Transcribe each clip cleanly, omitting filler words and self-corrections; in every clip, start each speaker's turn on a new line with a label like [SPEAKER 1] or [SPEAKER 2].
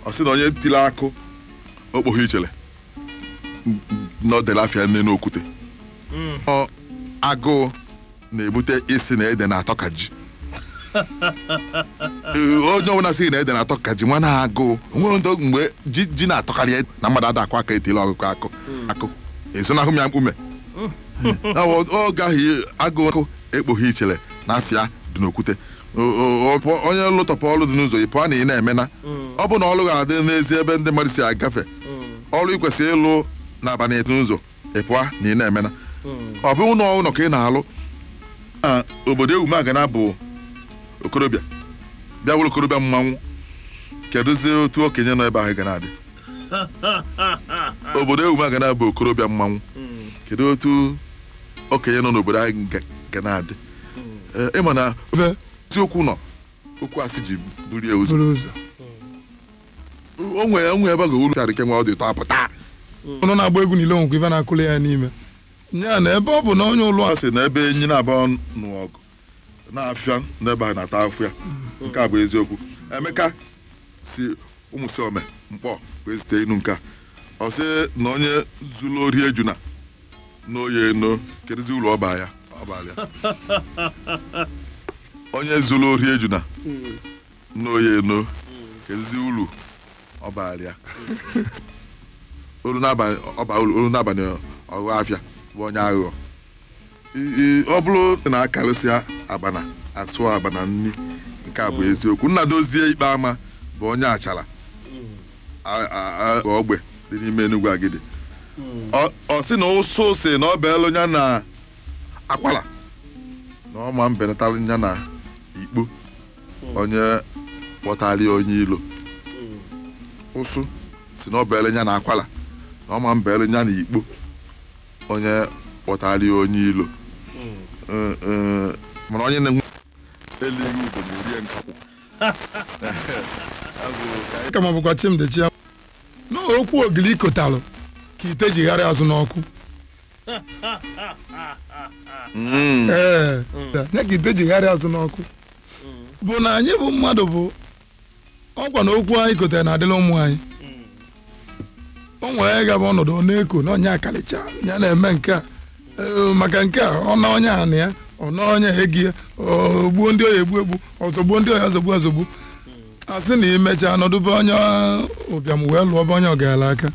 [SPEAKER 1] Ọ sị na onye tiri akụ okpogho ichere n'ọdela afịa nne n'okwute. Ọ agụụ na-ebute isi na ede na-atọ ka ji. Onye ọbụla sị na ede na-atọ ka ji nwa na agụụ nwere ndị mgbe ji na-atọkarị na mmadụ ada akwa aka etila ọkụkọ akụ akụ ezonahụ m ya mkpume. Oge ahụ agụụ ekpogho ichere na afịa dị n'okwute. Onye lụtọpụ ọrụ dị n'ụzọ ị pụọ na ị na-emena. Ọ bụ na ọrụ ga-adị n'ezi ebe ndị mmadụ si agafe. Ọrụ ị kwesịrị ịlụ n'abalị n'ụzọ ị pụọ na ị na-emena. Ọ bụ ụlọ ụlọ ka ị na-alụ. Obodo Ewumagana bụ okorobịa bịa wụrụ okorobịa mmanwụ, kedụzie otu okenye nọ ebe ahụ ga na-adị. Obodo Ewumagana bụ okorobịa mmanwụ, kedu otu okenye nọ n'obodo ahụ ga na-adị. Ịma na okwu nọ okwu asị ji burie ụzọ. Onwe ebe ga uru karị ke nwe ọ dị ụtọ apụta.
[SPEAKER 2] Ụnụ na-agba egwu niile nwekwa ife na-akụli ya n'ime. Ya na ebe ọ bụ na onye ụlọ
[SPEAKER 1] a sị na ebe enyi na-abụ nụ ọgụ na-afịa n'ebe a na-ata afịa. Nke a bụ eziokwu. Emeka si ụmụsiome mkpọ wee zite inu nke a. Ọ sị na onye zuru ori ejuna n'oye eno kedụzi ụlọ ọba ya ọbalị ya. Onye zuru ori ejuna n'oye eno kedụzi ụlọ ọbalị ya. Olu n'abalị ọghọ afịa bụ onye aghụghọ. Ọ bụrụ na akarịsịa abana asụọ abana nni, nke a bụ eziokwu. Nnadozie ikpe ama bụ onye achara ogbe dị n'ime Enugu Agidi. Ọ sị na ụsụ si na ọ beelu ya na akwala na ọ ma mbenatara ya na ikpo onye kpọtara onye ilo. Ụsụ si na ọ beelu ya na akwala na ọ ma mbeelu ya na ikpo onye kpọtara onye ilo. Mana onye na-enwe elighị ugo na-erie nkakwụ.
[SPEAKER 2] Kama bụkwa Chimdichi ya n'okwu ogili kotalụ ka ite jigharị azụ n'ọkụ. Ee, ya ka ite jigharị azụ n'ọkụ bụ na anyị bụ mmadụ bụ ọkwa na okwu anyị kotere na-adịla ụmụ anyị. O nwere ịga bụ ọnọdụ ọ na-eko na onye akalicha ya na-eme nke a maka nke a ọ na onye anị ya ọ na onye egi ya ọ gbuo ndị oyi egbu egbu ọzọgbuo ndị oyi azọgbu azọgbu. A sị na imechaa nọdụbe onye ụbịam wee lụọ be onye ọgala aka.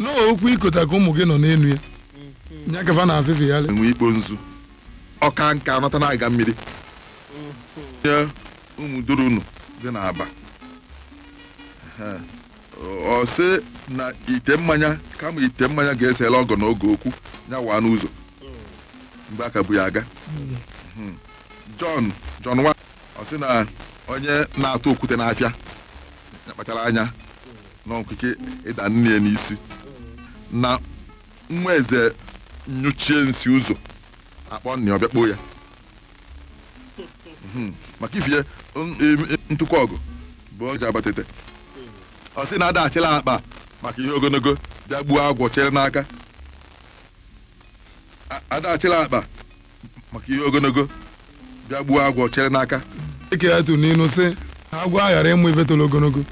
[SPEAKER 2] N'okwu ikota ka ụmụ gị nọ n'elu ya nya kafa na afịfị ya
[SPEAKER 1] enwe ikpo nzu ọka nka anọta na-aga mmiri nye ụmụ durunu dị n'Aba. Ọ sị na ite mmanya kama ite mmanya ga-esela ọgọ n'oge okwu ya waa n'ụzọ mgbe aka bụ ya aga. John John wa ọ sị na onye na-atụ okwute n'afịa ya kpachara anya na nkike ịda nne ya n'isi na nwa eze nyuchie nsi ụzọ akpọ nne ọbịa kpoo ya. Maka ifie ntụkọ ọgụ bụ onye abatete. Ọ sị na adaghachila akpa maka ihe ogologo bịa gbuo agwọ chere n'aka. Adaghachila akpa maka ihe ogologo bịa gbuo agwọ chere n'aka.
[SPEAKER 2] Eke ya tụ n'inu sị agwọ aghara ịmụ ife toro ogologo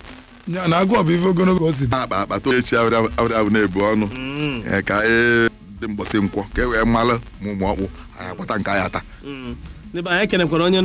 [SPEAKER 2] ya na agwọ bụ ife ogologo o si
[SPEAKER 1] akpa akpa to echi abịa na-ebu ọnụ ka dị mbọsị nkwọ ka e wee malụ ma ụmụ ọkpụ anyị akwata nke anyị ata.
[SPEAKER 3] N'ebe anyị kenekwara onye